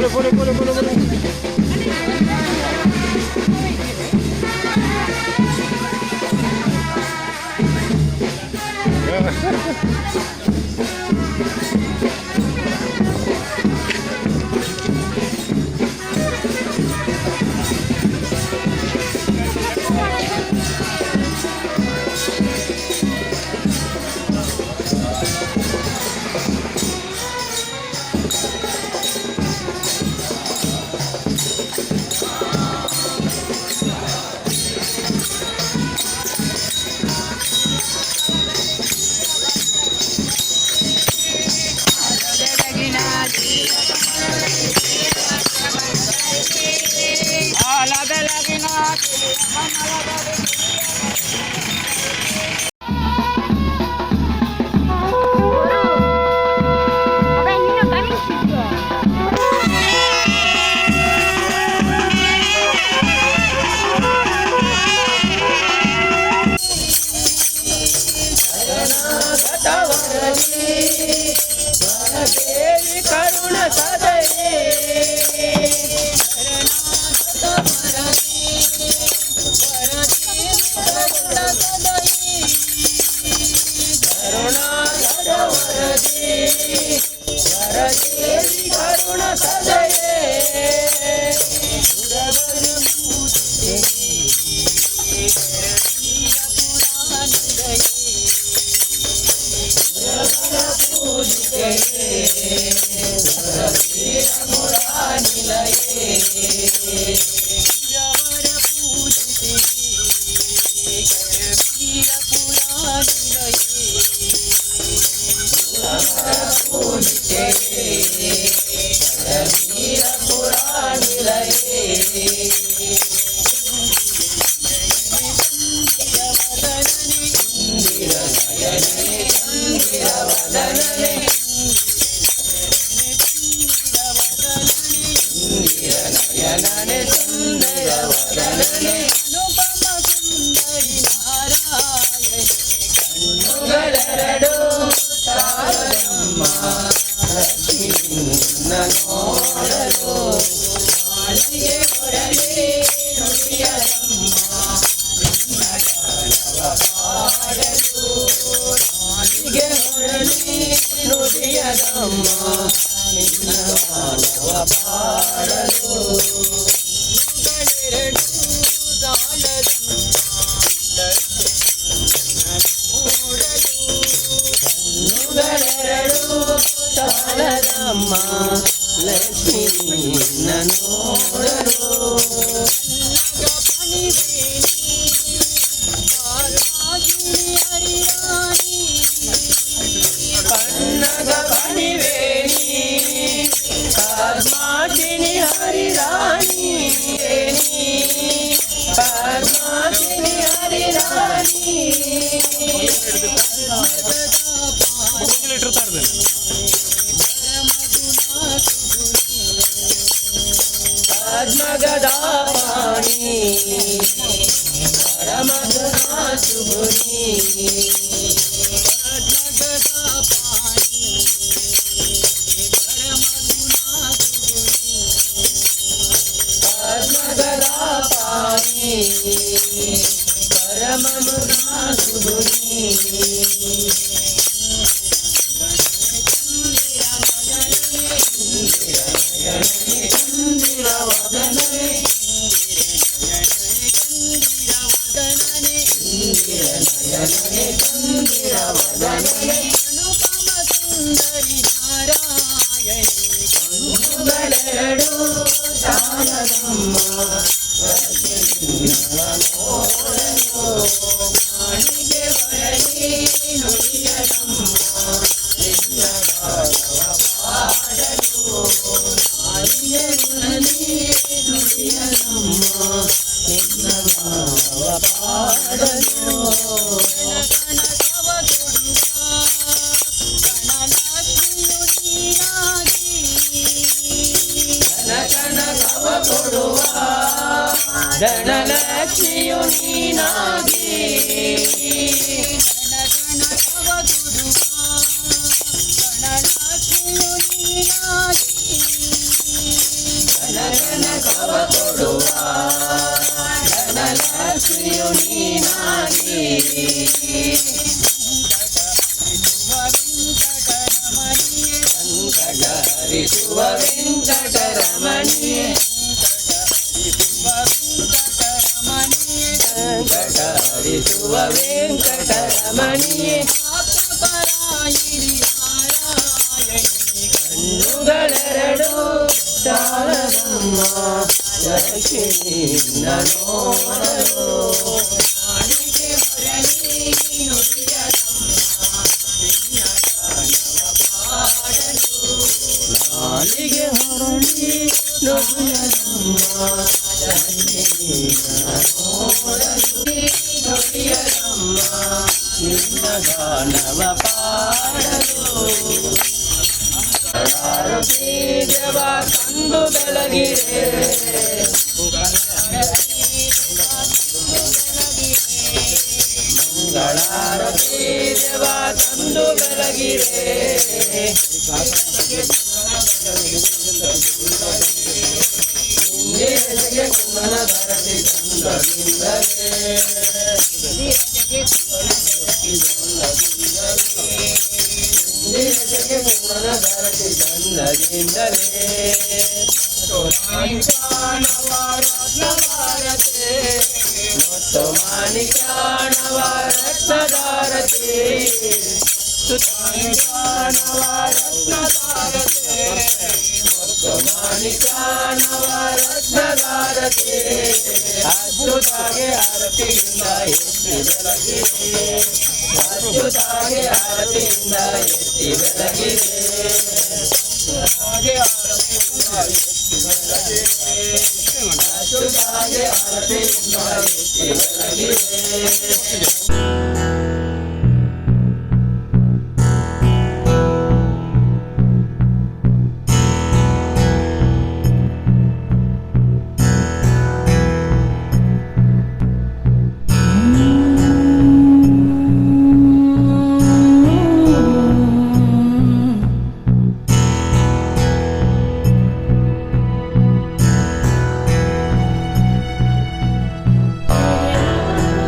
Boleh, boleh, boleh, boleh, boleh. ಧನಲಕ್ಷ್ಮಿಯು ನೀನಾಗಿ ಭಾಗ್ಯವ ಕೊಡುವ ಧನಲಕ್ಷ್ಮಿಯು ನೀನಾಗಿ. ಸಂಕಟ ಹರಿಸುವ ವೆಂಕಟರಮಣಿಯೇ, ಸಂಕಟ ಹರಿಸುವ ವೆಂಕಟರಮಣಿಯೇ, ಕಣ್ಣುಗಳೆರಡು ಸಾಲದಮ್ಮ ಲಕ್ಷ್ಮಿ ನೋಡಲು. ನಾಲಿಗೆ ಹೊರಳಿ ನುಡಿಯದಮ್ಮ ಲಕ್ಷ್ಮೀ ನೋಡಲು. ನುಡಿಯದಮ್ಮ ನಿನ್ನ ಗಾನವ ಪಾಡಲು. ಮಂಗಳಾರತಿ ದೇವ ತಂದು ಬೆಳಗಿದೆ, ಮಂಗಳಾರತಿ ದೇವ ತಂದು ಬೆಳಗಿದೆ. ಇಂದಿರೆಗೆ ಕುಂದನದಾರತಿ ಚಂದದಿಂದಲೇ, ಇಂದಿರೆಗೆ ಕುಂದನದಾರತಿ ಚಂದದಿಂದಲೇ. ಮತ್ತು ಮಾಣಿಕ್ಯಾಣವ ರತ್ನದಾರತಿ, ಮತ್ತು ಮಾಣಿಕ್ಯಾಣವ ರತ್ನದಾರತಿ. ಅಚ್ಚುತಾಗೆ ಆರತಿಯಿಂದ ಎತ್ತಿ ಬೆಳಗಿದೆ, ಅಚ್ಚುತಾಗೆ ಆರತಿಯಿಂದ ಎತ್ತಿ ಬೆಳಗಿದೆ, ಅಚ್ಚುತಾಗೆ ಆರತಿಯಿಂದ ಎತ್ತಿ ಬೆಳಗಿದೆ.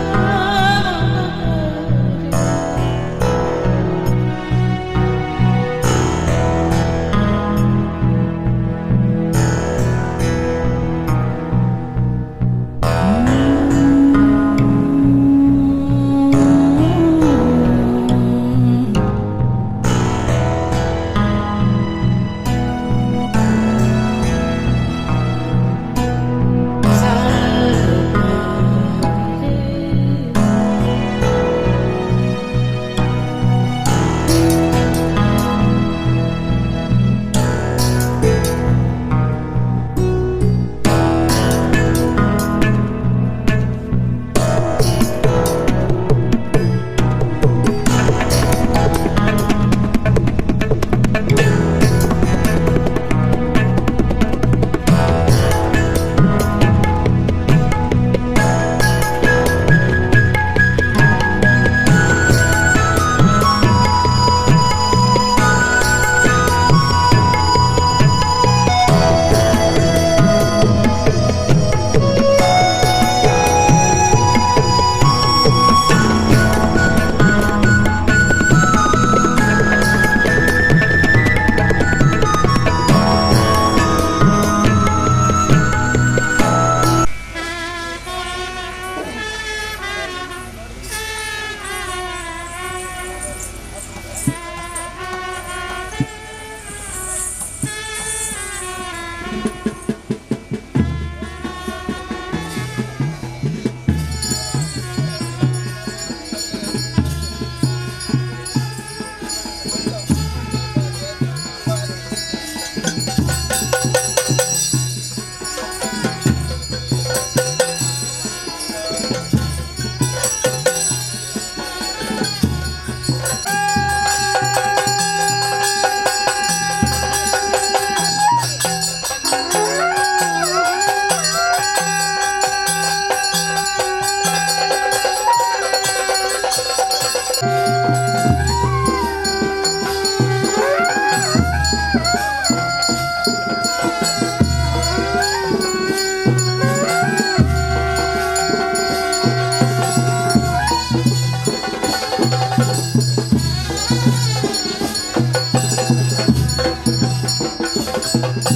ಆ Thank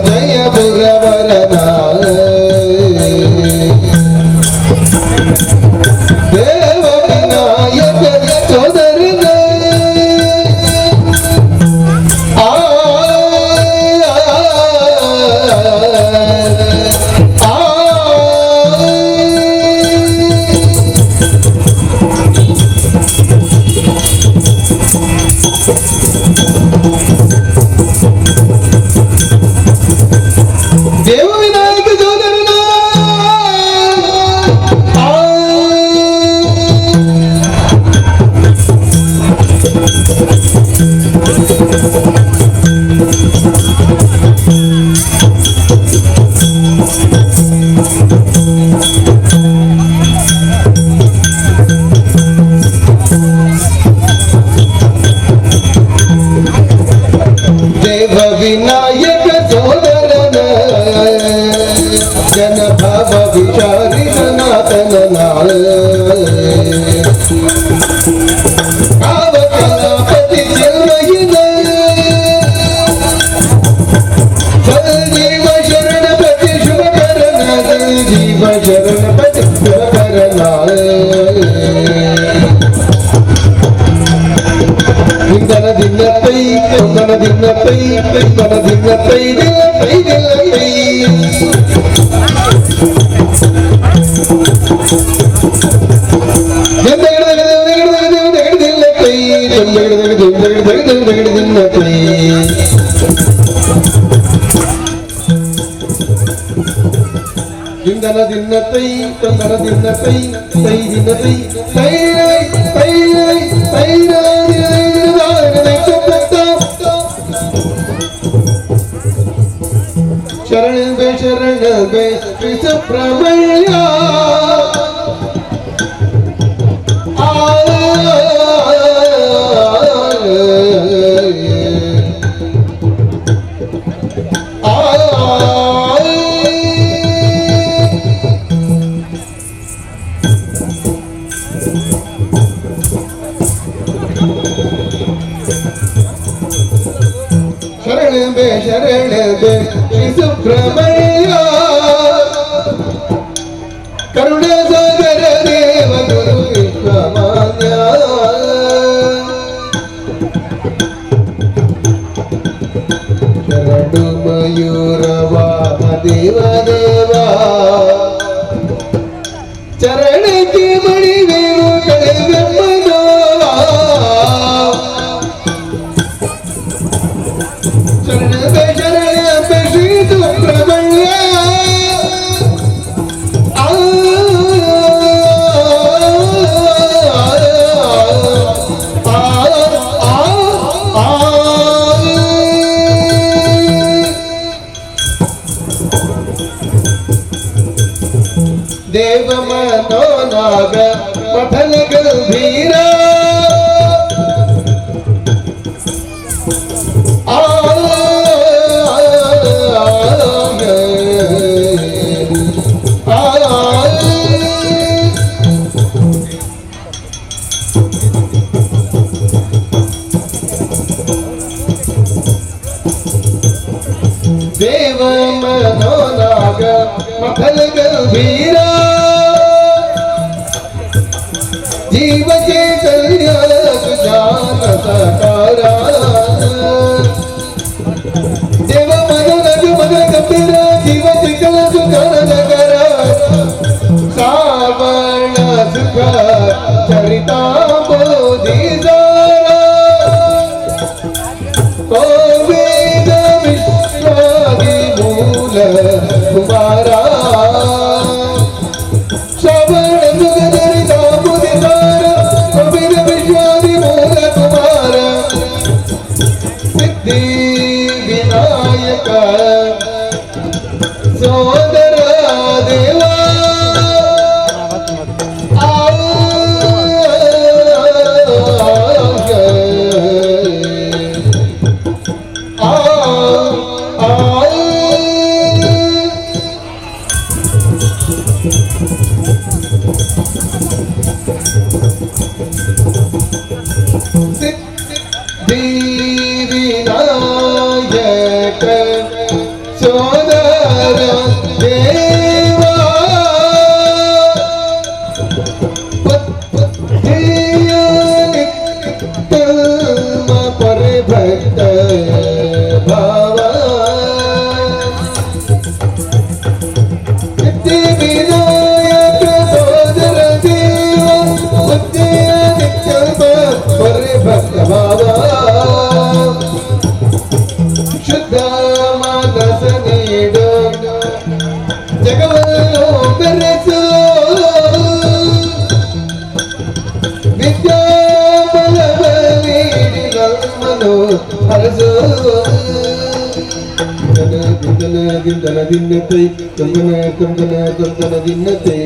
ಜಯಪುರವರನ ದೇವ ವಿನಾಯಕ ಸೋದರನ ಆ ಆ ದೇವ ವಿನಾಯಕ ಸೋದರನ ಆ ದೇವ ವಿನಾಯಕ ಸೋದರನ ಜನ ಭಾವ ವಿಚಾರಿ ಸನಾತನ ಕಲಾಪತಿ ಚಿನ್ಮಯಿನ ಜೀವ ಶರಣಪತಿ ಶುಭಕರಣ ಜೀವ ಶರಣಪತಿ ಶುಭಕರಣ ಇಂದನ ದಿನ್ನತ್ತೈ ಒಂದನ ದಿನ್ನತ್ತೈ ಇಂದನ ದಿನ್ನತ್ತೈ ದಿಲ್ಲತ್ತೈ ದಿಲ್ಲತ್ತೈ ಇಂದನ ದಿನ್ನತ್ತೈ ತೊಂದನ ದಿನ್ನತ್ತೈ ತೈ ದಿನ್ನತೈ ತೈ ತೈ ತೈ ಶರಣ ಬೆ ಶರಣ ಬೆ ಶ್ರೀ ಸುಬ್ರಹ್ಮಣ್ಯ ಆ ಶರಣ ಬೆ ಶರಣ ಬೆ ಶ್ರೀ ಸುಬ್ರಹ್ಮಣ್ಯ ಕರುಣ ಸಾಗರ ದೇವ ಗುರು ವಿಶ್ವಮಾನ್ಯ ಶರಣು ಮಯೂರ ವಾಮ ದೇವ ದೇವ ಚರಣಕ್ಕೆ ಮಣಿವೇನು ಕಳೆದೆಮ್ಮನೋ ಶರಣ ಬೆ ಶರಣ ಬೆ ಶ್ರೀ ಸುಬ್ರಹ್ಮಣ್ಯ ಆ ಆ ಆ ಆ ದೇವ ಮನೋನಾಗ ಮಥನ ಗಂಭೀರ ಆ ದೇವ ಮನೋನಾಗ ಮಥನ ಗಂಭೀರ जीव चैतन्य सुजान सकारा देव मन रज मन गंभीर जीव चैतन्य सुजान सकारा सावण सुख चरिता बोधि सारा गोविंद विश्वादि मूल कुमारा श्रवण सुखचरिता बुधिसार गोविंद विश्वादि मूल कुमार सिद्धि विनायक सोदर देवा आ आ आ ಸಿದ್ಧಿವಿನಾಯಕ ಸೋದರ ದೇವ ನಿತ್ಯಮ ಪರಿಭಕ್ತ ಭಾವ ಸಿದ್ಧಿವಿನಾಯಕ ಸೋದರ ದೇವ ಬುದ್ಧಿಯ ನಿತ್ಯಮ ಪರಿಭಕ್ತ ಭಾವ ಶುದ್ಧ ಮಾನಸ ನೀಡು ಜಗವನ್ನು ಬೆರೆಸು ವಿದ್ಯಾಬಲವ ನೀಡಿ ನಮ್ಮನು ಹರಸು ದಿಂದನ ದಿಂದನ ದಿನ್ನತೈ ತಂದನ ತಂದನ ತಂದನ ದಿನ್ನತೈ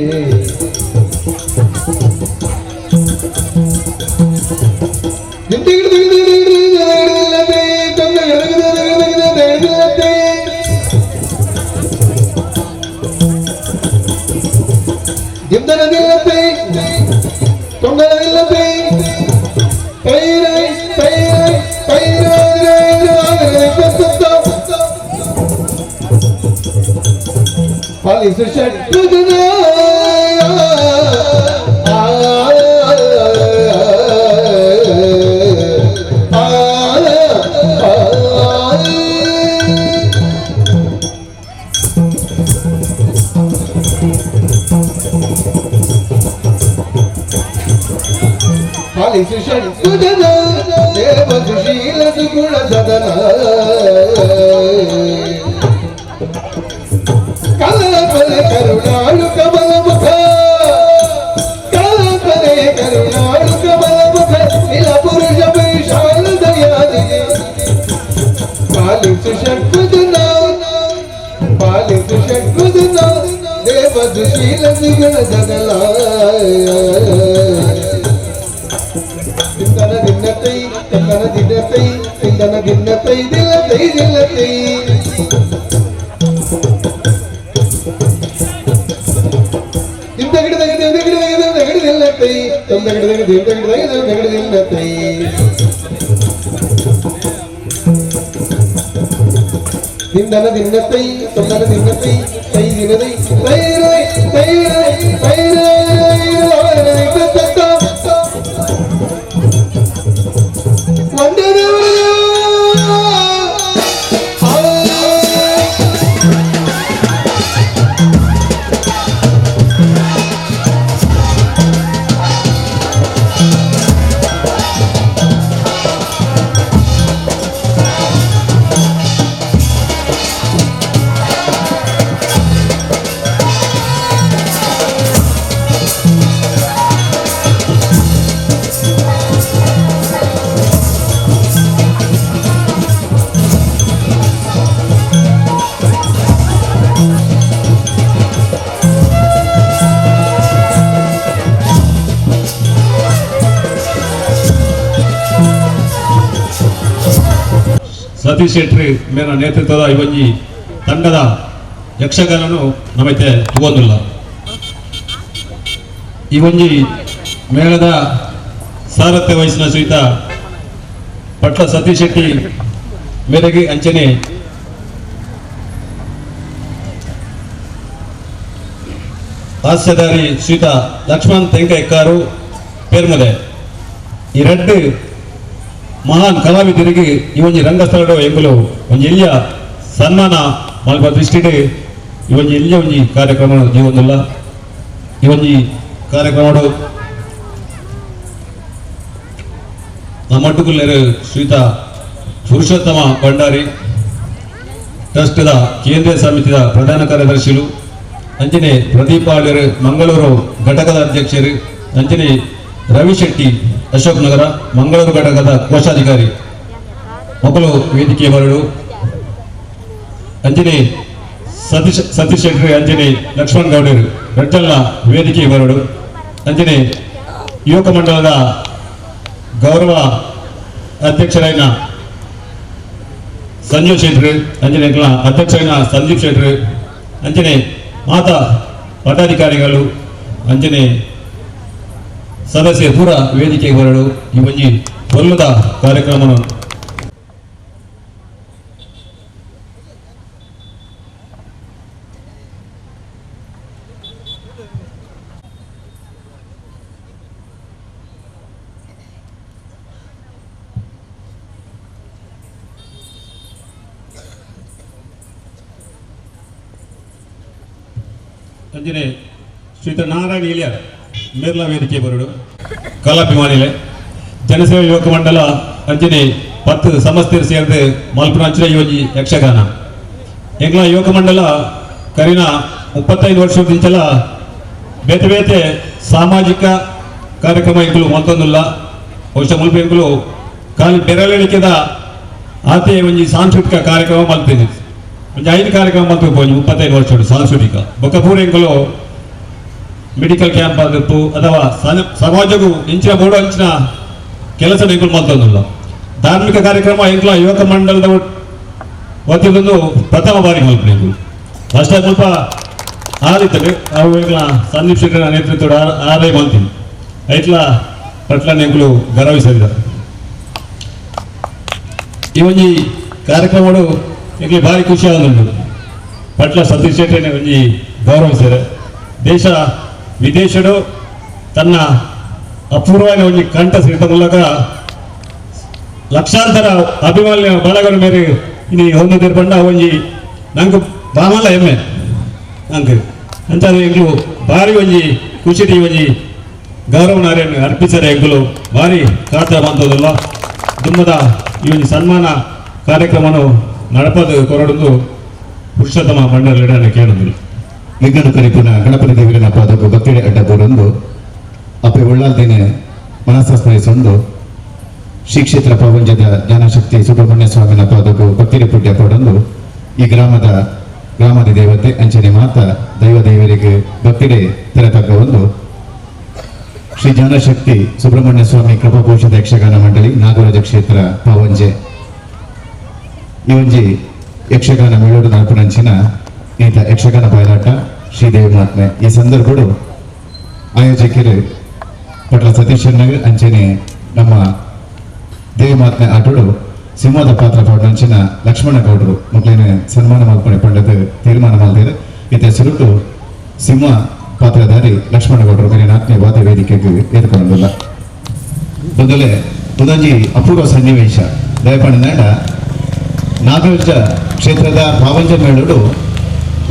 ದಿಂದನದಿಲ್ಲತೆ ತೊಂದನದಿಲ್ಲತೆ ತೈರೈ ತೈರೈ ತೈರೈ ಪಾಲಿಸು ಷಟ್ಪುಜನ ಪಾಲಿಸು ಷಟ್ಪುಜನ ದೇವ ಸುಶೀಲ ಸುಗುಣ ಸದನ ಕಲಪಲೆ ಕರುಣಾಳು ಕಮಲ ಮುಖ ಕಲಪಲೆ ಕರುಣಾಳು ಕಮಲ ಮುಖ ನಿಲ ಪುರುಷ ವಿಶಾಲ ದಯಾನಿಧಿ ಪಾಲಿಸು ಷಟ್ಪುಜನ ಪಾಲಿಸು ಷಟ್ಪುಜನ ದೇವ ಸುಶೀಲ ಸುಗುಣ ಸದನ ತಿಂದನ ದಿನ್ನತೈ ತಿಂದನ ದಿನ್ನತೈ ತಿಂದನ ದಿನ್ನತೈ ದಿಲ್ಲತೈ ದಿಲ್ಲತೈ திந்தன தின்னத்தை தொந்தன தின்னத்தை தை தினதை தைரை தைரை தைரை ಸತೀಶ್ ಶೆಟ್ಟಿ ಮೇನ ನೇತೃತ್ವದ ಈ ಒಂಜಿ ತಂಡದ ಯಕ್ಷಗಾನನು ನಮೈತೆ ತಗೊಂದಿಲ್ಲ. ಈ ಒಂಜಿ ಮೇಳದ ಸಾರಥ್ಯ ವಹಿಸಿನ ಸಹಿತ ಪಟ್ಲ ಸತೀಶ್ ಶೆಟ್ಟಿ ಮೇರೆಗೆ ಅಂಚನೆ ಹಾಸ್ಯಧಾರಿ ಶ್ರೀತ ಲಕ್ಷ್ಮಣ್ ತೆಂಕೈಕಾರು ಪೇರ್ಮಲೆ ಈ ರಡ್ಡು ಮಹಾನ್ ಕಲಾವಿದರಿಗೆ ಈ ಒಂಜಿ ರಂಗಸ್ಥಳಡು ಎಂಗುಲು ಒಂಜಿ ಎಲ್ಯ ಸನ್ಮಾನ ಮಲ್ಪ ದೃಷ್ಟಿಡ್ ಈ ಒಂಜಿ ಎಲ್ಯ ಒಂಜಿ ಕಾರ್ಯಕ್ರಮ ಜೀವನಲ್ಲ. ಈ ಒಂಜಿ ಕಾರ್ಯಕ್ರಮಡು ನಮ್ಮಟ್ಟುಕುಲ್ಲೇರು ಶ್ರೀತ ಪುರುಷೋತ್ತಮ ಭಂಡಾರಿ ಟ್ರಸ್ಟ್ದ ಕೇಂದ್ರೀಯ ಸಮಿತಿಯ ಪ್ರಧಾನ ಕಾರ್ಯದರ್ಶಿಲು ಅಂಜನೆ ಪ್ರದೀಪ್ ಆಳ್ಯರು ಮಂಗಳೂರು ಘಟಕದ ಅಧ್ಯಕ್ಷರು ಅಂಜನೆ ರವಿ ಶೆಟ್ಟಿ ಅಶೋಕ್ ನಗರ ಮಂಗಳೂರು ಘಟಕದ ಕೋಶಾಧಿಕಾರಿ ಮೊದಲು ವೇದಿಕೆ ಬರಡು ಅಂಜನೆ ಸತೀಶ್ ಸತೀಶ್ ಶೆಟ್ಟಿ ಅಂಜನೆ ಲಕ್ಷ್ಮಣ್ ಗೌಡರು ರಡ್ಡಲ್ಲ ವೇದಿಕೆ ಬರಡು ಅಂಜನೆ ಯುವಕ ಮಂಡಲದ ಗೌರವ ಅಧ್ಯಕ್ಷರಾಯಿನ ಸಂಜೀವ್ ಶೆಟ್ರು ಅಂಜನೆ ಅಧ್ಯಕ್ಷರಾಯಿನ ಸಂದೀಪ್ ಶೆಟ್ರು ಅಂಜನೆ ಮಾತಾ ಪದಾಧಿಕಾರಿಗಳು ಅಂಜನೆ ಸದಸ್ಯ ಪೂರ ವೇದಿಕೆಗೆ ಬರಡು ಈ ಒಂಜಿ ಪೊಲ್ಲುದ ಕಾರ್ಯಕ್ರಮ. ಅಂಜನೆ ಶ್ರೀತ ನಾರಾಯಣ ಇಳಿಯಾರ್ ಮೇರ್ಲಾ ವೇದಿಕೆ ಬರುಡು ಕಲಾಭಿಮಾನಿಲೆ ಜನಸೇವಾ ಯುವಕ ಮಂಡಲ ಅಂಜನೆ 10 ಸಮಸ್ತೆರು ಸೇರಿದ ಮಲ್ಪುನ ಅಂಚಿನ ಯೋಜಿ ಯಕ್ಷಗಾನ ಎಂಗ್ಲ ಯುವಕ ಮಂಡಲ ಕರಿನ 35 ವರ್ಷದಿಂಚಲ ಬೇತೆ ಬೇತೆ ಸಾಮಾಜಿಕ ಕಾರ್ಯಕ್ರಮ ಎಂಕುಲು ಮಲ್ತೊಂದುಲ್ಲ ಬಹುಶಃ ಮುಲ್ಪ ಎಂಕುಲು ಖಾಲಿ ಬೆರಳಿಕೆದ ಆತೆ ಒಂಜಿ ಸಾಂಸ್ಕೃತಿಕ ಕಾರ್ಯಕ್ರಮ ಮಲ್ತಿನಿ ಒಂಜಿ 5 ಕಾರ್ಯಕ್ರಮ ಮಲ್ತು ಒಂಜಿ 35 ವರ್ಷ ಸಾಂಸ್ಕೃತಿಕ ಬೊಕ್ಕ ಪೂರ ಎಂಕುಲು ಮೆಡಿಕಲ್ ಕ್ಯಾಂಪ್ ಆದಿಪ್ಪು ಅಥವಾ ಸಮಾಜಕ್ಕೂ ಇಂಚಿನ ಬೋರ್ಡು ಅಂಚಿನ ಕೆಲಸ ಎಂಕುಲು ಮಲ್ತೊಂದುಲ್ಲ ಧಾರ್ಮಿಕ ಕಾರ್ಯಕ್ರಮ ಎಂಕುಲ ಯುವಕ ಮಂಡಲದ ವತಿಯಿಂದ ಪ್ರಥಮ ಬಾರಿ ಮಲ್ಪುನ ಎಂಕುಲು ಅಷ್ಟೇ ಮುಲ್ಪ ಆದಿತ್ತವೆ ಅವು ಎಂಕುಲ ಸಂದೀಪ್ ಶೆಟ್ಟರ ನೇತೃತ್ವದ ಆರೈ ಮಲ್ತೀನಿ ಐಟ್ಲ ಪಟ್ಲ ಎಂಕುಲು ಗೌರವಿಸಿದ ಈ ಒಂಜಿ ಕಾರ್ಯಕ್ರಮಡು ಎಂಕ್ಲೆ ಭಾರಿ ಖುಷಿ ಆದುಂಡು ಪಟ್ಲ ಸತೀಶ್ ಶೆಟ್ಟರನೆ ಒಂಜಿ ಗೌರವಿಸಿದ್ದಾರೆ ದೇಶ ವಿದೇಶಡು ತನ್ನ ಅಪೂರ್ವವಾದ ಒಂಜಿ ಕಂಠ ಸಿರಿತ ಮೂಲಕ ಲಕ್ಷಾಂತರ ಅಭಿಮಾನಿ ಬಳಗರ ಮೇರೆ ಇನಿ ಹೊಂದಿದ್ದೀರು ಪಂಡ ಒಂಜಿ ನಂಗೆ ಬಾಮಲ್ಲ ಹೆಮ್ಮೆ ನಂಗೆ ಅಂತ ಎಂಕ್ಲು ಭಾರಿ ಒಂಜಿ ಖುಷಿ ಒಂಜಿ ಗೌರವ ನಾರಿಯನ್ನು ಅರ್ಪಿಸರೆ ಎಂಕುಲು ಭಾರಿ ಕಾತ ಬಂತದಲ್ಲ ದುಮ್ಮದ ಈ ಒಂಜಿ ಸನ್ಮಾನ ಕಾರ್ಯಕ್ರಮನು ನಡಪದು ಕೊರಡೊಂದು ಪುರುಷೋತ್ತಮ ಮಂಡಲ ಕೇಳಿದ್ರು ವಿಘ್ನ ಕರಿಪುನ ಗಣಪತಿ ದೇವರನ ಪಾದಕ್ಕೂ ಭಕ್ತಿಡೆ ಅಡ್ಡ ಬರೊಂದು ಅಪ್ಪೆ ಉಳ್ಳಾಲ್ದೇನೆ ಮನಸ್ಸ ಸ್ಮರಿಸೊಂದು ಶ್ರೀ ಕ್ಷೇತ್ರ ಪವಂಜದ ಜ್ಞಾನಶಕ್ತಿ ಸುಬ್ರಹ್ಮಣ್ಯ ಸ್ವಾಮಿನ ಪಾದಕ್ಕೂ ಭಕ್ತಿಡೆ ಪುಣ್ಯ ಪಡೊಂದು ಈ ಗ್ರಾಮದ ಗ್ರಾಮದ ದೇವತೆ ಅಂಚನೆ ಮಾತ ದೈವ ದೇವರಿಗೆ ಭಕ್ತಿಡೆ ತೆರತಕ್ಕ ಒಂದು ಶ್ರೀ ಜ್ಞಾನಶಕ್ತಿ ಸುಬ್ರಹ್ಮಣ್ಯ ಸ್ವಾಮಿ ಕೃಪಾಪೋಷಿತ ಯಕ್ಷಗಾನ ಮಂಡಳಿ ನಾಗರಾಜ ಕ್ಷೇತ್ರ ಪಾವಂಜೆ ಈ ಒಂಜಿ ಯಕ್ಷಗಾನ ಮೇಳೋಡು ನಡಪುನಂಚಿನ ಈತ ಯಕ್ಷಗಾನ ಬಯಲಾಟ ಶ್ರೀದೇವಿ ಮಹಾತ್ಮೆ ಈ ಸಂದರ್ಭಡು ಆಯೋಜಕರು ಪಟ್ಲ ಸತೀಶ್ ನಗರ್ ಅಂಚನೆ ನಮ್ಮ ದೇವಿ ಮಹಾತ್ಮೆ ಆಟೋಡು ಸಿಂಹದ ಪಾತ್ರ ಪಾಡಂಚಿನ ಲಕ್ಷ್ಮಣ ಗೌಡರು ಮಕ್ಕಳೇನೆ ಸನ್ಮಾನ ಮಲ್ಪನೆ ಪಂಡದ ತೀರ್ಮಾನ ಮಾಡಿದರು. ಈತ ಸುರುಟು ಸಿಂಹ ಪಾತ್ರಧಾರಿ ಲಕ್ಷ್ಮಣ ಗೌಡರು ಮೇಲಿನ ಆತ್ಮೀಯ ವಾದ ವೇದಿಕೆಗೆ ಏರ್ಕೊಂಡಿಲ್ಲ. ಮೊದಲೇ ಒಂದೊಂಜಿ ಅಪೂರ್ವ ಸನ್ನಿವೇಶ ದಯಪಂಡ ನಾಗರಾಜ ಕ್ಷೇತ್ರದ ಪಾವಂಜ ಮೇಳಡು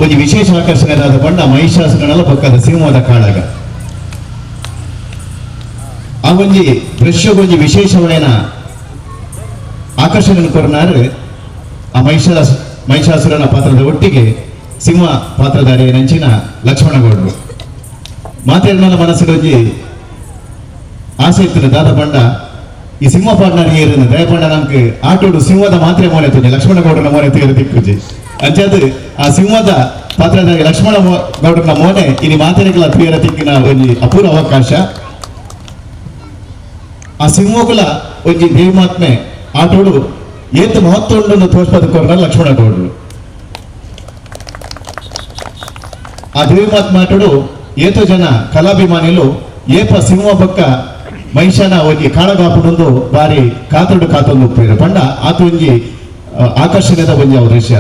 ಒಂದು ವಿಶೇಷ ಆಕರ್ಷಣೆಯಾದ ಬಣ್ಣ ಮಹಿಷಾಸುರನೆಲ್ಲ ಪಕ್ಕದ ಸಿಂಹದ ಕಾಳಗ ಆ ಒಂಜಿ ದೃಶ್ಯಗೊಂಜಿ ವಿಶೇಷವಾದ ಆಕರ್ಷಣೆ ಕೊರನಾರು ಆ ಮಹಿಷಾಸುರನ ಪಾತ್ರದ ಒಟ್ಟಿಗೆ ಸಿಂಹ ಪಾತ್ರಧಾರಿ ನಂಚಿನ ಲಕ್ಷ್ಮಣಗೌಡರು ಮಾತೇರ್ನ ಮನಸ್ಸಿನೊಂಜಿ ಆಸೆ ಇತ್ತು ದಾದ ಬಂಡ ಈ ಸಿಂಹ ಪಾಟ್ನಾರ್ ಏರಿನ ದಯಪಂಡ ನಮ್ಗೆ ಆಟೋಡು ಸಿಂಹದ ಮಾತ್ರೆ ಮೋನೆ ತುಜಿ ಲಕ್ಷ್ಮಣಗೌಡರ ಮೋನೆ ತೇರು ದಿಕ್ಕುಜಿ ಅಂಚಾದ ಆ ಸಿಂಹದ ಪಾತ್ರಧಾರಿ ಲಕ್ಷ್ಮಣ ಗೌಡರನ ಮೋನೆ ಇನಿ ಮಾತೆರೆಗಳ ತೀರ ತಿಕ್ಕಿನ ಒಂಜಿ ಅಪೂರ್ವ ಅವಕಾಶ. ಆ ಸಿಂಹಕುಲ ಒಂಜಿ ದೇವಮಾತ್ಮೆ ಆಟೋಡು ಏತ್ ಮಹತ್ವ ಉಂಡು ತೋರ್ಪದ ಕೊರ್ನ ಲಕ್ಷ್ಮಣಗೌಡರು. ಆ ದೇವಮಾತ್ಮ ಆಟೋಡು ಏತೋ ಜನ ಕಲಾಭಿಮಾನಿಲು ಏಪ ಸಿಂಹ ಪಕ್ಕ ಮಹಿಷನ ಒಂಜಿ ಕಾಳಗಾಪುಡೊಂದು ಬಾರಿ ಕಾತೊಡು ಕಾತೊಂದು ಉಪ್ಪೇರು ಪಂಡ ಆತ ಒಂಜಿ ಆಕರ್ಷಣೆದ ಒಂಜಿ ಅವು ದೃಶ್ಯ.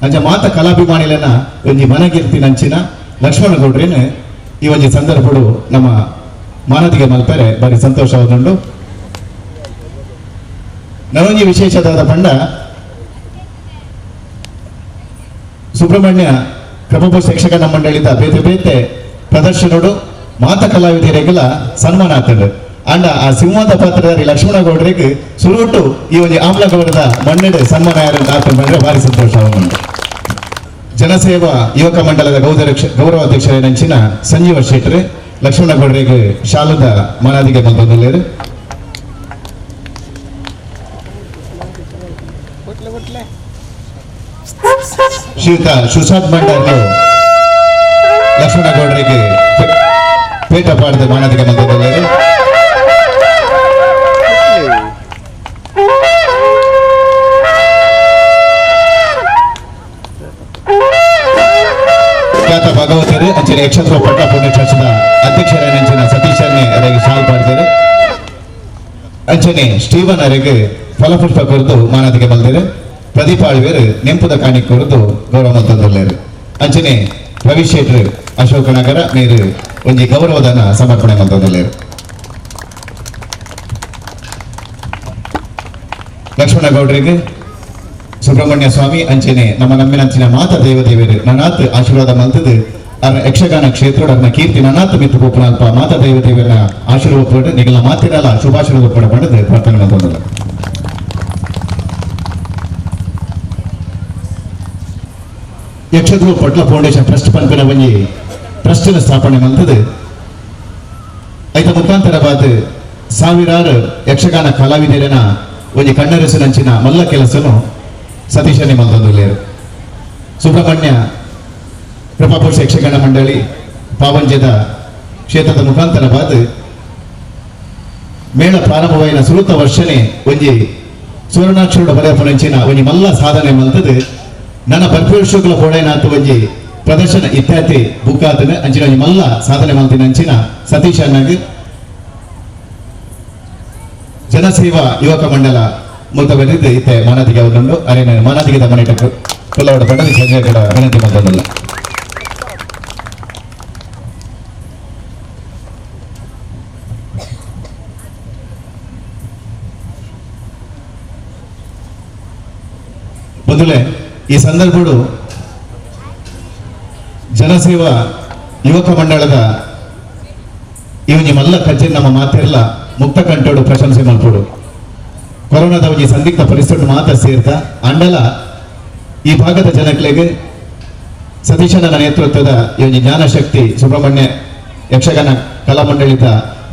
ಅಂಚ ಮಾತ ಕಲಾಭಿಮಾನಿಲನ ಒಂಜಿ ಮನಗಿರ್ತಿ ನಂಚಿನ ಲಕ್ಷ್ಮಣಗೌಡ್ರೇನು ಈ ಒಂಜಿ ಸಂದರ್ಭಡು ನಮ್ಮ ಮಾನದಿಗೆ ಮಲ್ಪೆರೆ ಬಾರಿ ಸಂತೋಷವಾದುಂಡು. ನನೊಂಜಿ ವಿಶೇಷದಾದ ಪಂಡ ಸುಬ್ರಹ್ಮಣ್ಯ ಕೃಪಾಪೋಷ ಯಕ್ಷಗಾನ ಮಂಡಳಿದ ಬೇತೆ ಬೇತೆ ಪ್ರದರ್ಶನಡು ಮಾತ ಕಲಾವಿದರಿಗೆಲ್ಲ ಸನ್ಮಾನ ಆಗ್ತದೆ. ಅಂಡ ಆ ಸಿಂಹದ ಪಾತ್ರಧಾರಿ ಲಕ್ಷ್ಮಣಗೌಡರಿಗೆ ಸುರುಟು ಈ ಒಂದು ಆಮ್ಲಗೌಡದ ಮಣ್ಣೆಡೆ ಸನ್ಮಾನ ಯಾರು ಆಗ್ತದೆ ಭಾರಿ ಸಂತೋಷವಾಗುಂಟು. ಜನಸೇವಾ ಯುವಕ ಮಂಡಲದ ಗೌರವಾಧ್ಯಕ್ಷರ ಸಂಜೀವ ಶೆಟ್ಟರ್ ಲಕ್ಷ್ಮಣಗೌಡರಿಗೆ ಶಾಲದ ಮಾನಾದಿಗೆ ಬಂದೊಂದುಲ್ಲೇರು. ಶ್ರೀಯುತ ಸುಶಾಂತ್ ಭಂಡಾರ್ಲು ಲಕ್ಷ್ಮಣಗೌಡರಿಗೆ ಪೇಟ ಪಾಡದ ಮಾನಾದಿಗೆ ಬಂದೊಂದುಲ್ಲೇರು. ಖ್ಯಾತ ಭಾಗವತರು ಅಂಚನೆ ಯಕ್ಷಧ್ರುವ ಪಟ್ಲ ಪುಣ್ಯಕ್ಷೇತ್ರದ ಅಧ್ಯಕ್ಷರ ಸತೀಶ್ ಅರೆಗೆ ಶಾಲ್ ಪಾಡ್ತಾರೆ. ಅಂಚನೆ ಸ್ಟೀವನ್ ಅರೆಗೆ ಫಲಪುಷ್ಪ ಕೊರದು ಮಾನಾದಿಗೆ ಬಂದಿರು. ಪ್ರದೀಪ ಆಳ್ವೇರು ನೆಂಪುದ ಕಾಣಿ ಕೊರದು ಗೌರವ ಮಲ್ತೊಂದುಲ್ಲೇರು. ಅಂಚನೆ ರವಿ ಶೆಟ್ರು ಅಶೋಕನಗರ ಮೇರು ಒಂಜಿ ಗೌರವದಾನ ಸಮರ್ಪಣೆ ಮಲ್ತೊಂದುಲ್ಲೇರು. ಲಕ್ಷ್ಮಣಗೌಡರಿಗೆ ಸುಬ್ರಹ್ಮಣ್ಯ ಸ್ವಾಮಿ ಅಂಚನೆ ನಮ್ಮ ನಮ್ಮಿನಂಚಿನ ಮಾತ ದೇವದೇವರು ನನಾತ್ ಆಶೀರ್ವಾದ ಮಲ್ತದು ಅರ್ನ ಯಕ್ಷಗಾನ ಕ್ಷೇತ್ರೋಡು ಅರ್ನ ಕೀರ್ತಿ ನನಾತ ಮಿತ್ತು ಪೋಪುನಲ್ಪ ಮಾತಾ ದೈವ ದೇವರ ಆಶೀರ್ವಾದ ಪಡೆ ನಿಗಲ ಮಾತಿರಲ್ಲ ಶುಭಾಶೀರ್ವಾದ ಪಡ ಪಡೆದು ಪ್ರಾರ್ಥನೆ ಮಾಡ್ತಂದಲ್ಲ. ಯಕ್ಷಧ್ರುವ ಪಟ್ಲ ಫೌಂಡೇಶನ್ ಟ್ರಸ್ಟ್ ಪನ್ಪಿನ ಒಂಜಿ ಟ್ರಸ್ಟ್ ಸ್ಥಾಪನೆ ಮಂತದೆ. ಐತ ಮುಖಾಂತರವಾದ ಸಾವಿರಾರು ಯಕ್ಷಗಾನ ಕಲಾವಿದರನ ಒಂಜಿ ಕಣ್ಣರಸಿನಂಚಿನ ಮಲ್ಲ ಕೆಲಸನು ಸತೀಶನೇ ಮಲ್ತೊಂದುಲ್ಲೆರ್. ಸುಬ್ರಹ್ಮಣ್ಯ ಕೃಪಾಪುರುಷ ಯಕ್ಷಗಾನ ಮಂಡಳಿ ಪಾವಂಜದ ಕ್ಷೇತ್ರದ ಮುಖಾಂತರವಾದ ಮೇಳ ಪ್ರಾರಂಭವಾಯಿನ ಸುರುತ ವರ್ಷನೇ ಒಂಜಿ ಸುವರ್ಣಾಕ್ಷರದ ಬರೆಯಪುನಂಚಿನ ಒಂಜಿ ಮಲ್ಲ ಸಾಧನೆ ಮಲ್ತದೆ. ನನ್ನ ಬರ್ಪೇಶುಗಳ ಕೋಡೈನಾಥ ಒಂಜಿ ಪ್ರದರ್ಶನ ಇತ್ಯಾದಿ ಬುಕ್ಕಾತನ ಅಂಚಿನ ಒಂಜಿ ಮಲ್ಲ ಸಾಧನೆ ಮಲ್ತಿನ ಅಂಚಿನ ಸತೀಶ್ ಅಣ್ಣಗ್ ಜನಸೇವಾ ಯುವಕ ಮಂಡಲ ಮೂಲ ಬಂದಿದ್ದು ಇತ್ತೆ ಮಾನಾದಿಗೆ ಅವರುಂಡು ಅರೇನ ಮಾನಾದಿಗೆ ಮನೆಟ ಕುಲ್ಲವಡ ಪಂಡದಿ ಸಂಜೆ ಕೂಡ ವಿನಂತಿ ಮಾಡ್ತದಲ್ಲ. ಮೊದಲೇ ಈ ಸಂದರ್ಭಡು ಜನಸೇವಾ ಯುವಕ ಮಂಡಳದ ಇವನಿ ಮಲ್ಲ ಕಜ್ಜೆ ನಮ್ಮ ಮಾತಿರಲ್ಲ ಮುಕ್ತ ಕಂಠೋಡು ಪ್ರಶಂಸೆ ಮಲ್ಪೋಡು. ಕೊರೋನಾದ ಒಂಜಿ ಸಂದಿಗ್ಧ ಪರಿಸ್ಥಿತಿ ಮಾತ್ರ ಸೇರ್ತಾ ಅಂಡಲ ಈ ಭಾಗದ ಜನಕ್ಲೆಗೆ ಸತೀಶನ ನೇತೃತ್ವದ ಈ ಒಂಜಿ ಜ್ಞಾನಶಕ್ತಿ ಸುಬ್ರಹ್ಮಣ್ಯ ಯಕ್ಷಗಾನ ಕಲಾಮಂಡಳಿತ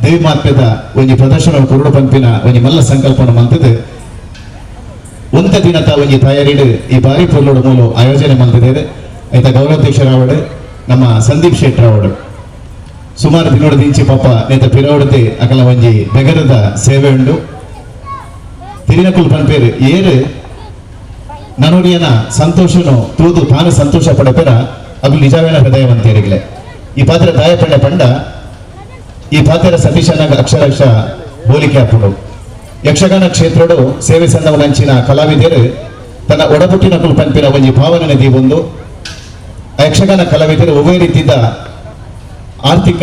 ದೇವಿ ಮಾತ್ಮೆದ ಒಂಜಿ ಪ್ರದರ್ಶನ ಕುರುಡು ಪಂಪಿನ ಒಂಜಿ ಮಲ್ಲ ಸಂಕಲ್ಪನ ಮಂತದೆ. ಒಂತ ದಿನದ ಒಂಜಿ ತಯಾರಿಡು ಈ ಬಾರಿ ಪೊರ್ಲುಡು ಮೂಲು ಆಯೋಜನೆ ಮಂತಿದೆ. ಐತ ಗೌರವಾಧ್ಯಕ್ಷರಾವಡು ನಮ್ಮ ಸಂದೀಪ್ ಶೆಟ್ಟರಾವಡು ಸುಮಾರು ದಿನೋಡು ದಿಂಚಿ ಪಾಪ ನೇತ ಪಿರವಡತೆ ಅಕಲ ಒಂಜಿ ಬೆಗರದ ಸೇವೆ ಉಂಡು. ತಿರಿನಕುಲ್ ಪನ್ಪೇರು ಏರು ನನೋರಿಯನ ಸಂತೋಷನು ತೂದು ತಾನು ಸಂತೋಷ ಪಡಪೆರ ಅದು ನಿಜವೇನ ಹೃದಯವಂತೇರಿಗಲೆ. ಈ ಪಾತ್ರ ದಾಯ ಪಂಡ ಪಂಡ ಈ ಪಾತ್ರ ಸತೀಶನ ಅಕ್ಷರಕ್ಷ ಹೋಲಿಕೆ ಹಾಪುಡು. ಯಕ್ಷಗಾನ ಕ್ಷೇತ್ರಡು ಸೇವೆ ಸಂದವನಂಚಿನ ಕಲಾವಿದರು ತನ್ನ ಒಡಬುಟ್ಟಿನ ಕುಲ್ ಪನ್ಪಿನ ಒಂಜಿ ಭಾವನೆ ದೀವೊಂದು ಯಕ್ಷಗಾನ ಕಲಾವಿದರು ಒವ್ವೇ ರೀತಿಯ ಆರ್ಥಿಕ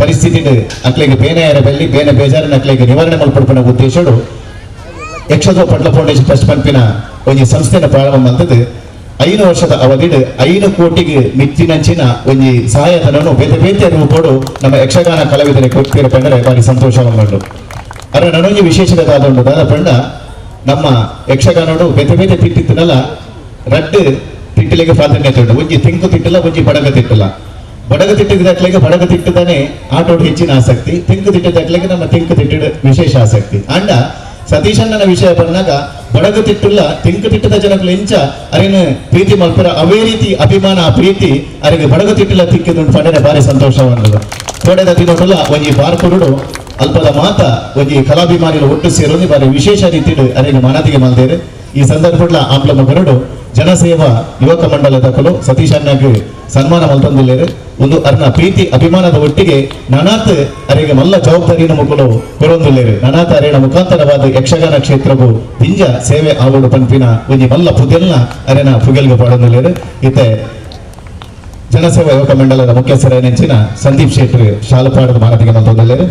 ಪರಿಸ್ಥಿತಿ ಅಕ್ಲೆಗೆ ಬೇನೆ ಬೆಲ್ಲಿ ಬೇನೆ ಬೇಜಾರಿನ ಅಕ್ಲೆಗೆ ನಿವಾರಣೆ ಮಲ್ಪಡ್ಪನ ಉದ್ದೇಶಡು ಯಕ್ಷದ ಪಟ್ಲ ಫೌಂಡೇಶನ್ ಟ್ರಸ್ಟ್ ಪನ್ಪಿನ ಒಂಜಿ ಸಂಸ್ಥೆನ ಪ್ರಾರಂಭ ಮಂತದ್ದು. 5 ವರ್ಷದ ಅವಧಿಡು 5 ಕೋಟಿಗೆ ಮಿತ್ತಿನಂಚಿನ ಒಂಜಿ ಸಹಾಯಧನವನ್ನು ಬೇತೆ ಬೇತೆ ರೂಪೋಡು ನಮ್ಮ ಯಕ್ಷಗಾನ ಕಲಾವಿದರಿಗೆ ಕೊಡ್ತೀರ ಪಂಡರೆ ಭಾರಿ ಸಂತೋಷವನ್ನು. ಅರೆ ನನೊಂಜಿ ವಿಶೇಷತೆ ಆದುಂಡು ದಾದ ಪಂಡ ನಮ್ಮ ಯಕ್ಷಗಾನೋಡು ಬೇತೆ ಬೇತೆ ತಿಟ್ಟಿತ್ತನಲ್ಲ ರಡ್ಡು ತಿಟ್ಟಲಿಗೆ ಪ್ರಾಧಾನ್ಯತೆ ಉಂಟು. ಒಂಜಿ ತೆಂಕು ತಿಟ್ಟಲ್ಲ, ಒಂಜಿ ಬಡಗ ತಿಟ್ಟಲ್ಲ. ಬಡಗ ತಿಟ್ಟಿದಾಟ್ಲೆಗೆ ಬಡಗ ತಿಟ್ಟದಾನೆ ಆಟೋಡು ಹೆಚ್ಚಿನ ಆಸಕ್ತಿ, ತೆಂಕು ತಿಟ್ಟದಾಟ್ಲೆಗೆ ನಮ್ಮ ತೆಂಕು ತಿಟ್ಟಿಡ ವಿಶೇಷ ಆಸಕ್ತಿ. ಅಂಡ ಸತೀಶಣ್ಣನ ವಿಷಯ ಬಂದಾಗ ಬಡಗ ತಿಟ್ಟುಲ್ಲ ತೆಂಕು ತಿಟ್ಟದ ಜನಗಳು ಎಂಚ ಅರೇನು ಪ್ರೀತಿ ಮಲ್ಪರ ಅವೇ ರೀತಿ ಅಭಿಮಾನ ಪ್ರೀತಿ ಅರೆಗೆ ಬಡಗ ತಿಟ್ಟಲ ತಿಕ್ಕಿದುಂಟು ಪಂಡನೆ ಭಾರಿ ಸಂತೋಷವನ್ನದು. ಕೋಡೆದ ತಿನ್ನೋಟಲ್ಲ ಒಂಜಿ ಬಾರ್ಪುರುಡು ಅಲ್ಪದ ಮಾತ ಒಂಜಿ ಕಲಾಭಿಮಾನಿಗಳು ಒಟ್ಟು ಸೇರೋದು ಭಾರಿ ವಿಶೇಷ ರೀತಿಡು ಅರೆಗೆ ಮನತಿಗೆ ಮಲ್ದೇರು. ಈ ಸಂದರ್ಭಡ್ಲ ಆಂಪ್ಲ ಮಗರುಡು ಜನಸೇವಾ ಯುವಕ ಮಂಡಲದ ಕಲು ಸತೀಶ್ ಅಣ್ಣಗೆ ಸನ್ಮಾನ ಮಲ್ತೊಂದಿಲ್ಲೇರು. ಒಂದು ಅರ್ನ ಪ್ರೀತಿ ಅಭಿಮಾನದ ಒಟ್ಟಿಗೆ ನನಾತ್ ಅರೆಗೆ ಮಲ್ಲ ಜವಾಬ್ದಾರಿನ ಮುಖಲು ಕೊರೊಂದುಲ್ಲೇರು. ನನಾತ್ ಅರೇನ ಮುಖಾಂತರವಾದ ಯಕ್ಷಗಾನ ಕ್ಷೇತ್ರವು ದಿಂಜ ಸೇವೆ ಆವಡು ಪನ್ಪಿನ ಒಂಜಿ ಮಲ್ಲ ಪುದೆಲ್ನ ಅರೇನ ಪುಗೆಲ್ಗೆ ಪಾಡೊಂದುಲ್ಲೇರು. ಇತ್ತೆ ಜನಸೇವಾ ಯುವಕ ಮಂಡಲದ ಮುಖ್ಯಸ್ಥರ ಸಂದೀಪ್ ಶೆಟ್ಟರ್ ಶಾಲುಪಾಡದ ಮಾನತಿಗೆ ಮಲ್ತೊಂದುಲ್ಲೇರು.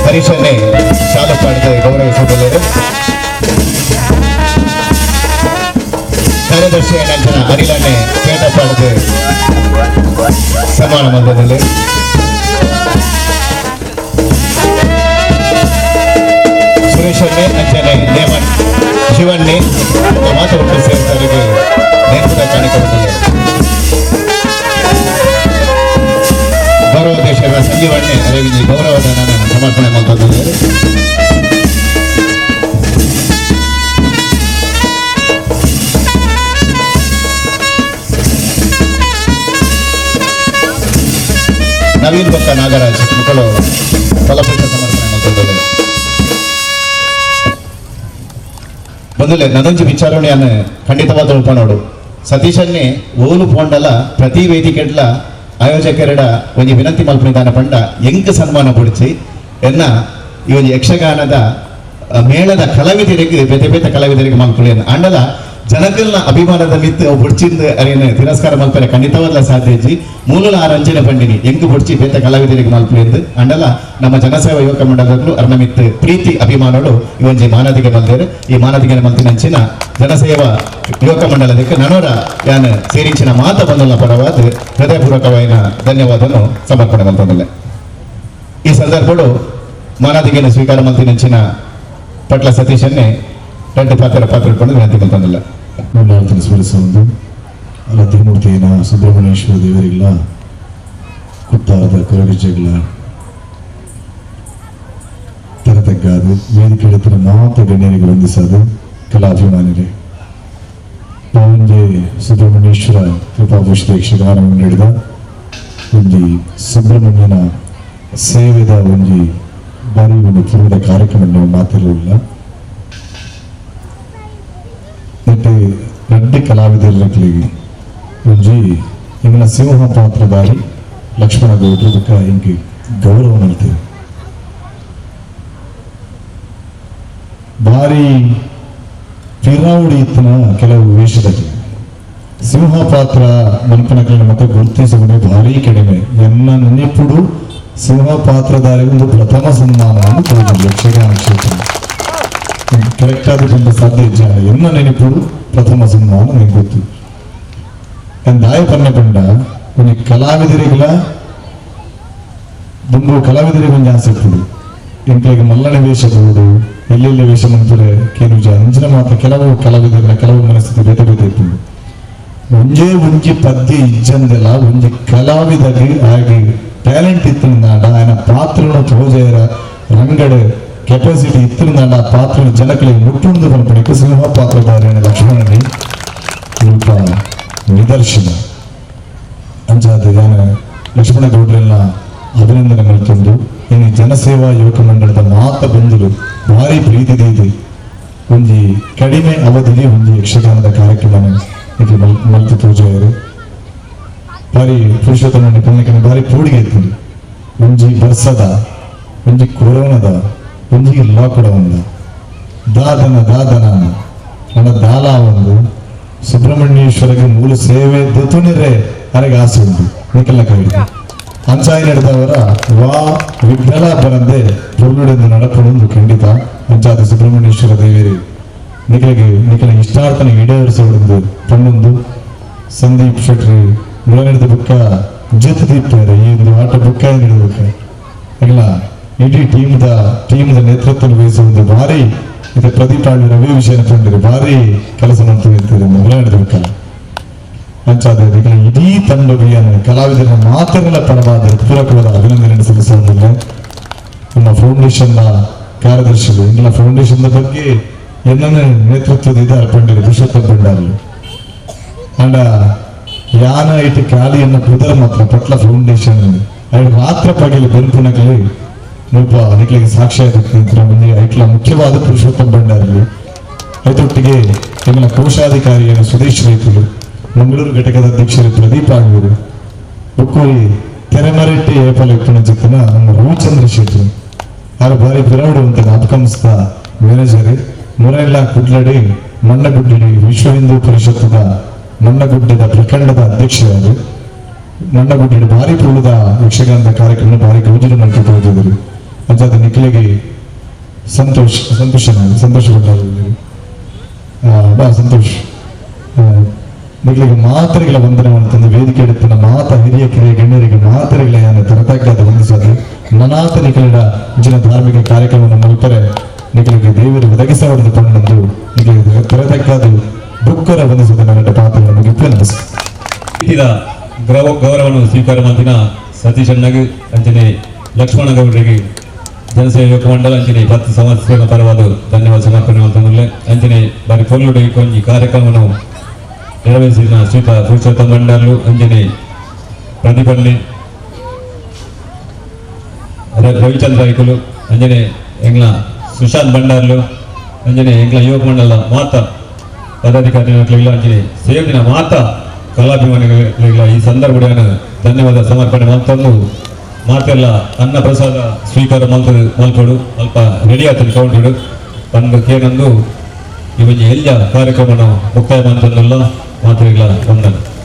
ಹರೀಶನ್ನೇ ಶಾಲುಪಾಡದ ಗೌರವಿಸುತ್ತಿದ್ದಾರೆ. ಕಾರ್ಯದರ್ಶಿ ನಂತರ ಅನಿಲನ್ನೇ ಪೇಟಪಾಡದ ಸನ್ಮಾನ ಮಂದಿರದಲ್ಲಿ ಸುರೇಶನ್ನೇ ಅಂಚನೆ ನೇಮನ್ ಶಿವಣ್ಣೆ ಮಾತು ಒಟ್ಟು ಸೇರ್ತಾರಿಗೆ ನೇತೃತ್ವ ಕಾಣಿಕೊಂಡಿದ್ದಾರೆ. ಗೌರವಾಧ್ಯಕ್ಷರ ಸಂಜೀವಣ್ಣೆ ಅರವಿಂದ ಗೌರವದ ನಾನು ಸಮರ್ಪಣೆ ಮಾಡ್ತಿದ್ದೇನೆ. ನವೀನ್ ಭಕ್ತ ನಾಗರಾಜ್ ಮಕ್ಕಳು ಫಲಪುಷ್ಪ ಸಮರ್ಪಣೆ ಮಾಡ್ತಿದ್ದಾರೆ. ಬಂದಲೆ ನನೊಂಜಿ ವಿಚಾರಣೆಯನ್ನು ಖಂಡಿತವಾದ ರೂಪ ನೋಡು. ಸತೀಶನ್ನೇ ಓಲು ಪೋಂಡಲ ಪ್ರತಿ ವೇದಿಕೆಡ್ಲ ಆಯೋಜಕರಡ ಒಂಜಿ ವಿನಂತಿ ಮಲ್ಪನಿದಾನ ಪಂಡ ಎಂಕ್ ಸನ್ಮಾನ ಪುಡಿಚಿ ಎನ್ನ ಈ ಒಂಜಿ ಯಕ್ಷಗಾನದ ಮೇಳದ ಕಲಾವಿದರಿಗೆ ಬೇತೆ ಬೇತೆ ಕಲಾವಿದರಿಗೆ ಮಲ್ಪುಲೇನು ಅಂಡಲ ಜನಕಲ್ನ ಅಭಿಮಾನದ ಮಿತ್ತು ಅವು ಬೊಡ್ಚಿಂದ ಅರೇನು ತಿರಸ್ಕಾರ ಮಲ್ಪರೆ ಖಂಡಿತವಾದ ಸಾಧ್ಯ ಇಜ್ಜಿ ಮೂಲಲ ಆ ರಂಜನೆ ಪಂಡಿನಿ ಎಂಕ್ ಬೊಡ್ಚಿ ಬೇತೆ ಕಲಾವಿದರಿಗೆ ಮಲ್ಪುಲೇಂದು ಅಂಡಲ ನಮ್ಮ ಜನಸೇವಾ ಯುವಕ ಮಂಡಲದಲ್ಲೂ ಅರ್ನ ಮಿತ್ತು ಪ್ರೀತಿ ಅಭಿಮಾನಗಳು ಈ ಒಂಜಿ ಮಾನದಿಗೆ ಮಲ್ದೇರು ಈ ಮಾನದಿಗೆ ಮಲ್ತಿನಂಚಿನ ಜನಸೇವಾ ಯುವಕ ಮಂಡಲದಕ್ಕೆ ನನೋರ ಯಾನ್ ಸೇರಿಂಚಿನ ಮಾತ ಬಂದಲ್ಲ ಪರವಾದ ಹೃದಯಪೂರ್ವಕವಾಯಿನ ಧನ್ಯವಾದನು ಸಮರ್ಪಣೆ ಮಲ್ತೊಂದಿಲ್ಲ. ಈ ಸಂದರ್ಭಡು ಮಾನದಿಗೆನ ಸ್ವೀಕಾರ ಮಲ್ತಿನಂಚಿನ ಪಟ್ಲ ಸತೀಶನ್ನೇ ರಡ್ಡು ಪಾತ್ರ ಪಾತ್ರ ಇಟ್ಕೊಂಡು ವಿನಂತಿ ಮಲ್ತೊಂದಿಲ್ಲ. ಮಂಡಾಳ್ತನ ಸ್ಮರಿಸುವುದು ಆರಾಧ್ಯಮೂರ್ತಿಯನ ಸುಬ್ರಹ್ಮಣ್ಯೇಶ್ವರ ದೇವರಿಲ್ಲ ಕುತ್ತಾರದ ಕೊರಗಜ್ಜೆಗಳ ತರತಗ್ಗಾದು ವೇದಿಕೆ ಮಾತ ಗಣ್ಯರಿಗೆ ವಂದಿಸದು ಕಲಾಭಿಮಾನಿರೇ ಪಾವಂಜೆ ಸುಬ್ರಹ್ಮಣ್ಯೇಶ್ವರ ಕೃಪಾಭೂಷಿತ ಯಕ್ಷಗಾನವನ್ನು ನೀಡಿದ ಒಂಜಿ ಸುಬ್ರಹ್ಮಣ್ಯನ ಸೇವೆದ ಒಂಜಿ ಬಾರಿ ಒಂದು ಪೂರ್ವದ ಕಾರ್ಯಕ್ರಮ ಮಾತಿರಲಿಲ್ಲ. ಮತ್ತೆ ರಡ್ಡಿ ಕಲಾವಿದರಿಗೆ ಒಂಜಿ ಇಂಗಿನ ಸಿಂಹ ಪಾತ್ರಧಾರಿ ಲಕ್ಷ್ಮಣ ಗೌಡ್ರು ಬೊಕ್ಕ ಇಂಕ್ ಗೌರವ ಮಲ್ತೇವೆ. ಭಾರಿ ಪಿರಾವುಡಿ ಇತ್ತಿನ ಕೆಲವು ವೇಷದಲ್ಲಿ ಸಿಂಹ ಪಾತ್ರ ಮನ್ಪನಕಲ್ನ ಮತ್ತೆ ಗುರುತಿಸುವುದು ಭಾರಿ ಕಡಿಮೆ. ಎನ್ನ ನೆನಪುಡು ಸಿಂಹ ಪಾತ್ರಧಾರಿ ಒಂದು ಪ್ರಥಮ ಸನ್ಮಾನವನ್ನು ತೋರಿದ್ರು ಯಕ್ಷಗಾನ ಕ್ಷೇತ್ರ. ಕರೆಕ್ಟ್ ಆದ ತುಂಬ ಸಾಧ್ಯ ಇಜ್ಜ ಎನ್ನ ನೆನಪುಡು ಪ್ರಥಮ ಸನ್ಮಾನ ನಿಂಗೆ ಗೊತ್ತು. ದಾಯ ಪನ್ನೆ ಪಂಡ ಒಂಜಿ ಕಲಾವಿದರಿಗಳ ದುಂಬು ಕಲಾವಿದರಿಗೆ ಒಂಜಿ ಆಸೆ ಇಪ್ಪುಡು ಎಂಕ್ಲೆಗ್ ಮಲ್ಲನೆ ವೇಷ ತೋಡು ಎಲ್ಲೆಲ್ಲಿ ವೇಷ ಮನ್ಪುರೆ ಕೇನುಜ ಅಂಚಿನ ಮಾತ್ರ ಕೆಲವು ಕಲಾವಿದರ ಕೆಲವು ಮನಸ್ಥಿತಿ ಬೇತೆ ಬೇತೆ ಇಪ್ಪುಂಡು. ಒಂಜೇ ಒಂಜಿ ಪದ್ಯ ಇಜ್ಜಂದೆಲ ಒಂಜಿ ಕಲಾವಿದಗೆ ಆಗಿ ಟ್ಯಾಲೆಂಟ್ ಇತ್ತಿನಾಡ ఆయన ಪಾತ್ರನು ತೋಜೇರ ರಂಗಡೆ ಕೆಪಾಸಿಟಿ ಇತ್ತಿನಾಡ ಆ ಪಾತ್ರ ಜನಗಳಿಗೆ ಮುಟ್ಟುಂದು ಪನ್ಪುನಕ್ಕೆ ಸಿಂಹ ಪಾತ್ರಧಾರಿಯ ಲಕ್ಷ್ಮಣನಿ ರೂಪ ನಿದರ್ಶನ. ಅಂಚಾದ ಯಾನ ಲಕ್ಷ್ಮಣ ಗೌಡ್ರೆಲ್ಲ ಅಭಿನಂದನೆ ಮಲ್ತೊಂದು ಇನ್ನು ಜನಸೇವಾ ಯುವಕ ಮಂಡಳದ ಮಾತ ಬಂಧುಲು ಭಾರಿ ಪ್ರೀತಿ ದೀದಿ ಒಂಜಿ ಕಡಿಮೆ ಅವಧಿಗೆ ಒಂಜಿ ಯಕ್ಷಗಾನದ ಕಾರ್ಯಕ್ರಮ ಮಲ್ತು ತೋಜಾಯರು. ಭಾರಿ ಪುರುಷೋತ್ತಮ ಪನ್ನಕನ ಭಾರಿ ಪೂಡಿಗೆ ಇತ್ತು. ಒಂಜಿ ಬರ್ಸದ ಒಂಜಿ ಕೊರೋನದ ಒಂಜಿ ಲಾಕ್ಡೌನ್ ದಾದನ ದಾದನ ನನ್ನ ದಾಲ ಒಂದು ಸುಬ್ರಹ್ಮಣ್ಯೇಶ್ವರಗೆ ಮೂಲ ಸೇವೆ ದೊತುನಿರೆ ಅರೆಗೆ ಆಸೆ ಉಂಟು ನಿಖಲ ಕೈ ಅಂಚಾಯಿ ನಡೆದವರ ವಾ ವಿಘ್ನಲ ಬರಂದೆ ಪೊರ್ಲುಡೆಂದು ನಡಪಡೊಂದು ಖಂಡಿತ ಅಂಚಾದ ಸುಬ್ರಹ್ಮಣ್ಯೇಶ್ವರ ದೇವೇರಿ ನಿಖಲಿಗೆ ನಿಖಲ ಇಷ್ಟಾರ್ಥನ ಈಡೇರಿಸೋಡೊಂದು ಪಣ್ಣೊಂದು ಸಂದೀಪ್ ಶೆಟ್ಟಿ ಮುಳಗಡೆದ ಬುಕ್ಕ ಜೊತೆ ದೀಪ್ತಾರೆ ಈ ಒಂದು ಆಟ ಬುಕ್ಕ ಹಿಡಿದ ಬುಕ್ಕ ಅಲ್ಲ ಇಡೀ ಟೀಮ್ದ ನೇತೃತ್ವ ವಹಿಸುವ ಭಾರಿ ಇದು ಪ್ರದೀಪ್ ಆಳ್ವಿ ರವಿ ವಿಷಯ ತಂದಿರಿ ಭಾರಿ ಕೆಲಸ ಮಾಡ್ತೀವಿ ಮುಳಗಡೆದ ಬುಕ್ಕಲ್ಲ ಅಂಚಾದ ಇಡೀ ತಂಡ ಕಲಾವಿದರ ಮಾತೆಲ್ಲ ಪರವಾದ ಪೂರಕವಾದ ಅಭಿನಂದನೆ ಸಲ್ಲಿಸುವುದಿಲ್ಲ. ನಮ್ಮ ಫೌಂಡೇಶನ್ನ ಕಾರ್ಯದರ್ಶಿಗಳು ಇಂದಿನ ಫೌಂಡೇಶನ್ ಬಗ್ಗೆ ಏನನ್ನ ನೇತೃತ್ವದ ಇದ್ದಾರೆ ಪಂಡಿತ ಪುರುಷೋತ್ತಮ ಭಂಡಾರಿ ಅಂಡ ಯಾನ ಇಟ್ಟು ಖಾಲಿಯನ್ನು ಕುದರ ಮಾತ್ರ ಪಟ್ಲ ಫೌಂಡೇಶನ್ ಐದು ರಾತ್ರ ಪಗಲಿ ಬೆನ್ಪುನಕಲಿ ಮುಲ್ಪ ನಿಕ್ಲಿಗೆ ಸಾಕ್ಷಿ ಐಟ್ಲ ಮುಖ್ಯವಾದ ಪುರುಷೋತ್ತಮ ಭಂಡಾರಿ ಐತೊಟ್ಟಿಗೆ ನಿಮ್ಮನ್ನ ಕೋಶಾಧಿಕಾರಿಯನ್ನು ಸುದೇಶ್ ರೈತರು ಮಂಗಳೂರು ಘಟಕದ ಅಧ್ಯಕ್ಷರು ಪ್ರದೀಪ್ ಆಗಿರು ಬುಕ್ಕೂರಿ ತೆರೆಮರೆಟ್ಟಿ ಏಪಲ್ ಇಪ್ಪುನ ಚಿಕ್ಕನ ನಮ್ಮ ರವಿಚಂದ್ರ ಶೆಟ್ಟಿ ಆರು ಭಾರಿ ಪಿರವಡು ಅಂತ ಜ್ಞಾಪಕಂಸ್ತ ಮ್ಯಾನೇಜರ್ ಮುರೈಲ ಕುಡ್ಲಡಿ ಮಣ್ಣಗುಡ್ಡಿ ವಿಶ್ವ ಹಿಂದೂ ಪರಿಷತ್ತದ ಮಣ್ಣಗುಡ್ಡದ ಪ್ರಖಂಡದ ಅಧ್ಯಕ್ಷರಾದರು ಮಣ್ಣಗುಡ್ಡಿ ಭಾರಿ ಪುಳ್ಳುದ ಯಕ್ಷಗಾನದ ಕಾರ್ಯಕ್ರಮ ಭಾರಿ ಗೌಜಿನ ಮಲ್ತು ಹೋಗಿದ್ದರು. ಅಂಚಾದ ನಿಖಿಲಿಗೆ ಸಂತೋಷ್ ಸಂತೋಷ ಸಂತೋಷ ಬಾ ಸಂತೋಷ್ ನಿಖಲಿಗೆ ಮಾತ್ರೆಗಳ ವಂದನೆ ಮಾಡ್ತಂದು ವೇದಿಕೆ ಎಡುತ್ತಿನ ಮಾತ ಹಿರಿಯ ಕಿರಿಯ ಗಣ್ಯರಿಗೆ ಮಾತ್ರೆಗಳ ಯಾನ ತರತಗ್ಗದ ವಂದಿಸೋದು ನನಾತ ನಿಖಲಿಡ ಇಂಚಿನ ಧಾರ್ಮಿಕ ಕಾರ್ಯಕ್ರಮವನ್ನು ಮಲ್ಪರೆ ನಿಖಲಿಗೆ ದೇವರು ಒದಗಿಸಬಾರದು ಪಂಡಂದು ನಿಖಲಿಗೆ ತರತಗ್ಗದು ಬುಕ್ಕರ ವಂದಿಸೋದು ನನ್ನ ಪಾತ್ರ ಮುಗಿಪ್ಪೆ ನಮಸ್ಕಾರ. ಗೌರವವನ್ನು ಸ್ವೀಕಾರ ಮಾಡ್ತಿನ ಸತೀಶ್ ಅಣ್ಣಗೆ ಅಂಚನೆ ಲಕ್ಷ್ಮಣ ಗೌಡರಿಗೆ ಜನಸೇವಾ ಯುವಕ ಮಂಡಲ ಅಂಚನೆ 10 ಸಮಾಜ ಸೇವಾ ಪರವಾದ ಧನ್ಯವಾದ ಸಮರ್ಪಣೆ ಮಾಡ್ತಂದ್ರೆ ಅಂಚನೆ ಬಾರಿ ಪೊರ್ಲುಡು ಒಂಜಿ ಕಾರ್ಯಕ್ರಮವನ್ನು ನೆರವೇರಿಸಿದ ಶ್ರೀತ ಪುರುಷೋತ್ತಮ ಮಂಡಲು ಅಂಜನೆ ಪ್ರತಿಪಲ್ಲಿ ರವಿಚಂದ್ರ ಐಕುಲು ಅಂಜನೆ ಎಂಗ್ಲ ಸುಶಾಂತ್ ಭಂಡಾರ್ಲು ಅಂಜನೆ ಎಂಗ್ಲ ಯುವಕ ಮಂಡಲ ಮಾತ ಪದಾಧಿಕಾರಿಗಳಿಲ್ಲ ಅಂಜನೆ ಸೇವಿನ ಮಾತ ಕಲಾಭಿಮಾನಿಗಳಿಲ್ಲ ಈ ಸಂದರ್ಭ ಧನ್ಯವಾದ ಸಮರ್ಪಣೆ ಮಾಡ್ತಂದು ಮಾತೆಲ್ಲ ಅನ್ನ ಪ್ರಸಾದ ಸ್ವೀಕಾರ ಮಲ್ಪಡು ಅಲ್ಪ ರೆಡಿ ಆಗ್ತದೆ ಕೌಂಟರು. ಪಂದ್ ಕೇನೊಂದು ಈ ಒಂಜಿ ಎಲ್ಯ ಕಾರ್ಯಕ್ರಮನ ಮುಕ್ತಾಯ ಮಂತೊಂದುಲ್ಲ. ಮಾತ್ರೆಗಳ ವಂದನೆ.